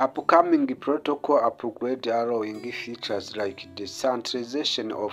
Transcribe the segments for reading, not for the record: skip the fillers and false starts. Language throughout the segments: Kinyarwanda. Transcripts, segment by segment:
Upcoming protocol upgrade allowing features like decentralization of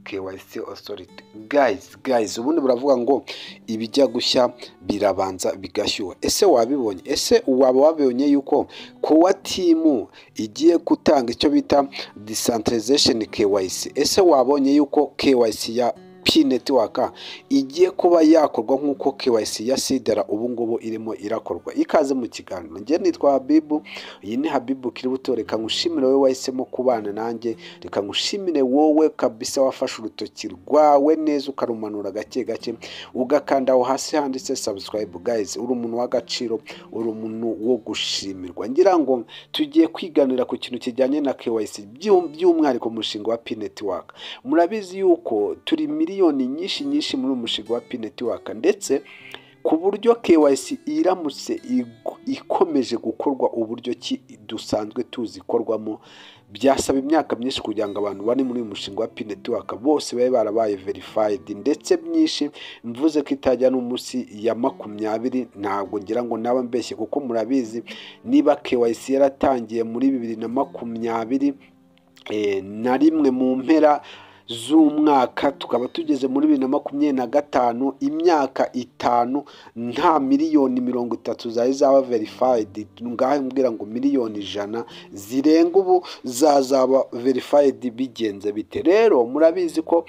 KYC authority. Guys, guys, ubundi buravuga ngo ibijya gushya birabanza bigashyuha. Ese wabibonye? Ese waba wabibonye yuko Core Team igiye gutanga icyo bita decentralization KYC? Ese wabonye yuko KYC ya Pi Network igiye kuba yakorwa nk'uko KYC ya Sidra ubu ngubu irimo irakorwa? Ikaze mu kiganiro. Njye nitwa Habibu, iyi ni Habibu Crypto. Reka ngushimire wowe wahisemo kubana nanjye, reka ngushimire wowe kabisa wafashe urutoki rwawe neza ukarumanura gake gake, ugakanda aho hasi handitse subscribe. Guys, uri umuntu w'agaciro, uri umuntu wo gushimirwa. Ngira ngo tugiye kwiganira ku kintu kijyanye na KYC, by'umwihariko umushinga wa Pi Network. Murabizi yuko turi miliyoni nyinshi nyinshi muri uyu mushinga wa Pi Network, ndetse ku buryo KYC iramutse ikomeje gukorwa uburyo ki dusanzwe tuzi ikorwamo, byasaba imyaka myinshi kugira ngo abantu bari muri uyu mushinga wa Pi Network bose babe barabaye verified. Ndetse myinshi mvuze ko itajya no munsi ya 20, ntabwo ngira ngo naba mbeshye, kuko murabizi niba KYC yaratangiye muri 2021 mu mpera z'umwaka, tukaba tugeze muri 2025, imyaka 5, nta miliyoni 30 zari zaba verified. Ngaho mbwira ngo miliyoni 100 zirenga ubu zazaba verified bigenze bite? Rero murabizi ko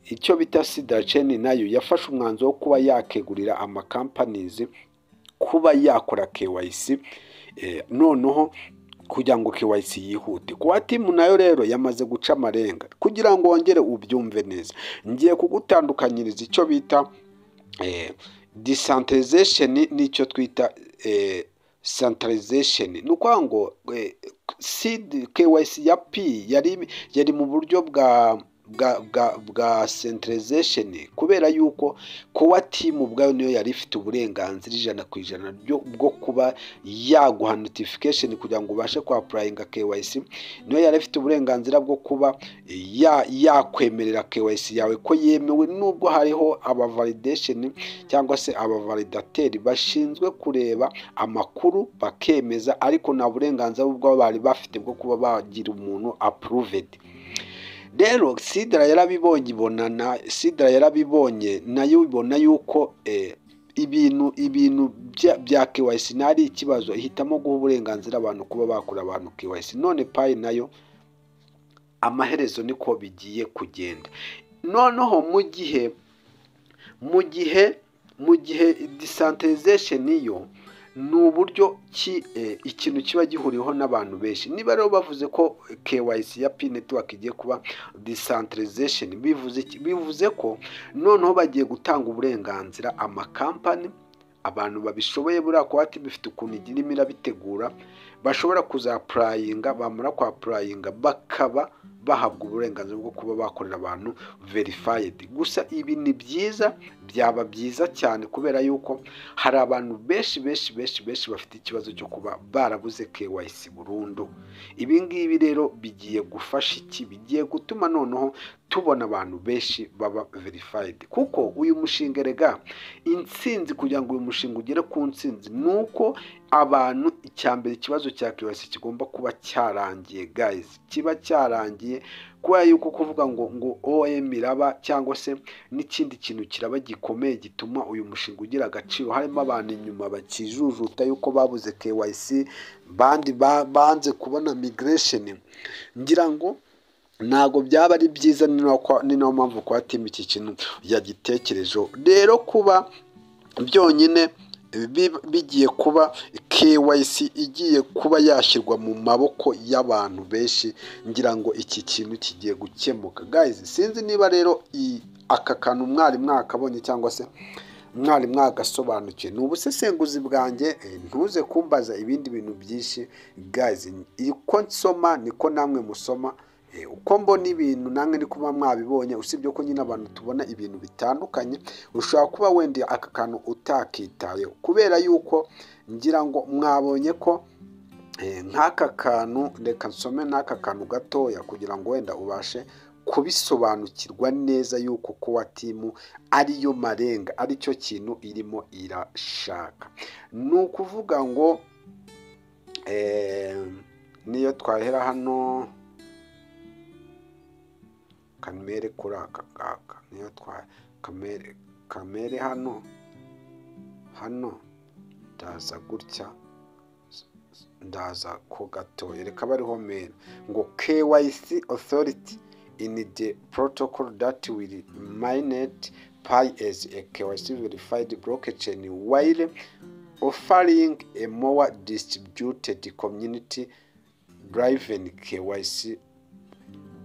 icyo bita Sidra Chain nayo yafashe umwanzuro wo kuba yakegurira amacompanies kuba yakora KYC, noneho kugira ngo KYC yihute. Core Team nayo rero yamaze guca amarenga. Kugira ngo wongere ubyumve neza, ngiye kugutandukanyiriza icyo bita decentralization n'icyo twita centralization. Ni ukuvuga ngo seed KYC ya Pi yari mu buryo bwa centralization, kubera yuko Core Team ubwayo niyo yari ifite uburenganzira 100% bwo kuba yaguha notification kugira ngo ubashe kwapplyinga KYC. Niyo yari ifite uburenganzira bwo kuba yakwemerera KYC yawe ko yemewe, nubwo hariho aba validation cyangwa se aba validateur bashinzwe kureba amakuru bakemeza, ariko nta burenganzira bwo bari bafite bwo kuba bagira umuntu approved. Rero Sidra yarabibonye, ibona na Sidra yarabibonye nayo, ibona yuko ibintu bya KYC ntari ikibazo, ihitamo guha uburenganzira abantu kuba bakora abantu KYC. None Pi nayo amaherezo niko bigiye kugenda. Noneho mu gihe decentralization yo ni uburyo ki ikintu kiba gihuriweho n'abantu benshi. Niba rero bavuze ko KYC ya Pi Network igiye kuba decentralization, bivuze iki? Bivuze ko noneho bagiye gutanga uburenganzira amakampani, abantu babishoboye. Buriya Core Team bifite ukuntu irimo irabitegura, bashobora kuzapplyinga, bamara kwapplyinga bakaba bahabwa uburenganzira bwo kuba bakorera abantu verified. Gusa ibi ni byiza, byaba byiza cyane, kubera yuko hari abantu benshi benshi benshi benshi bafite ikibazo cyo kuba barabuze KYC burundu. Ibi ngibi rero bigiye gufasha iki? Bigiye gutuma noneho tubona abantu benshi baba verified, kuko uyu mushinga rega intsinzi, kugira ngo uyu mushinga ugere ku ntsinzi, ni uko abantu, icya mbere, ikibazo cya KYC kigomba kuba cyarangiye. Guys, kiba cyarangiye, kubera yuko kuvuga ngo OM iraba cyangwa se n'ikindi kintu kiraba gikomeye gituma uyu mushinga ugira agaciro, harimo abantu inyuma bakijujuta yuko babuze KYC, bandi banze kubona migration, ngira ngo ntabwo byaba ari byiza. Ni nayo mpamvu Core Team iki kintu yagitekerejeho. Rero kuba byonyine bigiye kuba KYC igiye kuba yashyirwa mu maboko y'abantu benshi, ngira ngo iki kintu kigiye gukemuka. Guys, sinzi niba rero aka kantu mwari mwakabonye cyangwa se mwari mwagasobanukiwe. Ni ubusesenguzi bwanjye, ntuze kumbaza ibindi bintu byinshi. Guys, uko nsoma niko namwe musoma, uko mbona ibintu namwe ni kuba mwabibonye, usibye ko nyine abantu tubona ibintu bitandukanye. Ushobora kuba wenda aka kantu utakitayeho, kubera yuko ngira ngo mwabonye ko nk'aka kantu, reka nsome n'aka kantu gatoya kugira ngo wenda ubashe kubisobanukirwa neza yuko Core Team ariyo marenga, aricyo kintu irimo irashaka. Ni ukuvuga ngo Twahera hano kamere kuri aka ngaka, niyo twa kamere kamere hano. Hano ndaza gutya, ndaza ko gatoya, reka bariho mera ngo "KYC authority in the protocol that will mainnet Pi as a KYC verified blockchain while offering a more distributed community driven KYC".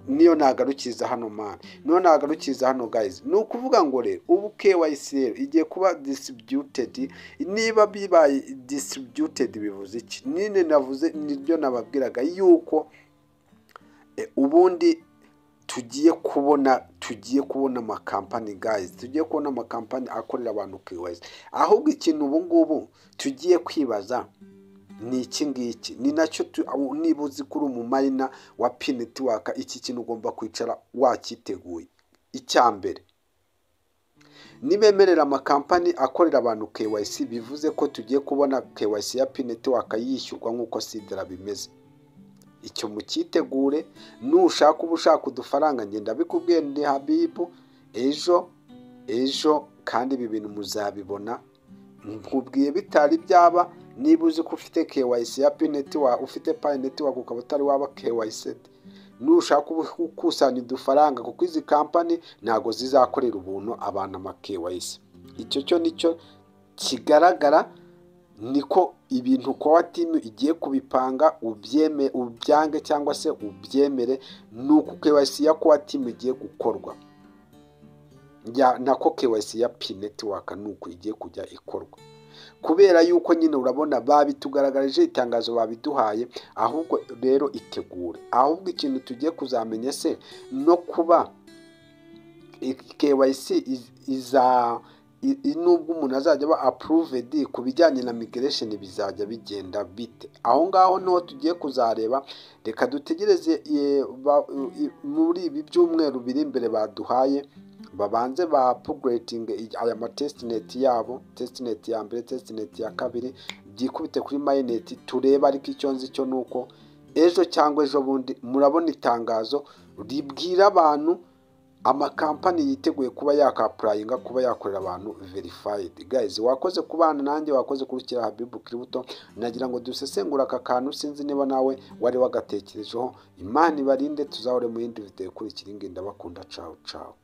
Niyo nagarukiza hano man, niyo nagarukiza hano guys. Ni ukuvuga ngo rero ubu KYC rero igiye kuba distributed. Niba bibaye distributed bivuze iki? Nyine navuze, nibyo nababwiraga yuko ubundi tugiye kubona amakampani guys, tugiye kubona amakampani akorera abantu KYC. Ahubwo ikintu ubu ngubu tugiye kwibaza ni iki ngiki, ni nacyo niba uzi ko uri umuminer wa Pi Network, iki kintu ugomba kwicara wakiteguye. Icya mbere, nibemerera amakampani akorera abantu KYC, bivuze ko tugiye kubona KYC ya Pi Network yishyurwa nk'uko Sidra bimeze. Icyo mucyitegure. Nushaka uba ushaka udufaranga, ngenda bikubwiye, ndi Habibu. Ejo ejo kandi ibi bintu muzabibona, nkubwiye bitari byaba. Niba uzi ko ufite KYC ya Pi Network, ufite Pi Network ukaba utari waba KYC, nushaka uba ukusanya udufaranga, kuko izi kampani ntabwo zizakorera ubuntu abantu ama KYC. Icyo cyo nicyo kigaragara, niko ibintu Core Team igiye kubipanga. Ubyeme ubyange cyangwa se ubyemere, ni uku KYC ya Core Team igiye gukorwa, ya nako KYC ya Pi Network ni uku igiye kujya ikorwa, kubera yuko nyine urabona babitugaragarije, itangazo babiduhaye. Ahubwo rero itegure. Ahubwo ikintu tugiye kuzamenya se, no kuba KYC iza nubwo umuntu azajya aba approved ku bijyanye na migration, bizajya bigenda bite? Aho ngaho niho tugiye kuzareba. Reka dutegereze muri ibi byumweru biri imbere baduhaye, babanze ba upgrading aya ma testnet yabo, testnet ya mbere, testnet ya kabiri, byikubite kuri mainnet turebe. Ariko icyo nzi cyo ni uko ejo cyangwa ejo bundi murabona itangazo ribwira abantu amakampani yiteguye kuba yakapplyinga kuba yakorera abantu verified. Guys, wakoze kubana nanjye, wakoze kurikira Habibu Crypto. Nagira ngo dusesengure aka kantu, sinzi niba nawe wari wagatekerejeho. Imana ibarinde, tuzahore mu yindi video ikurikira iyi ngiyi. Ndabakunda, ciao ciao.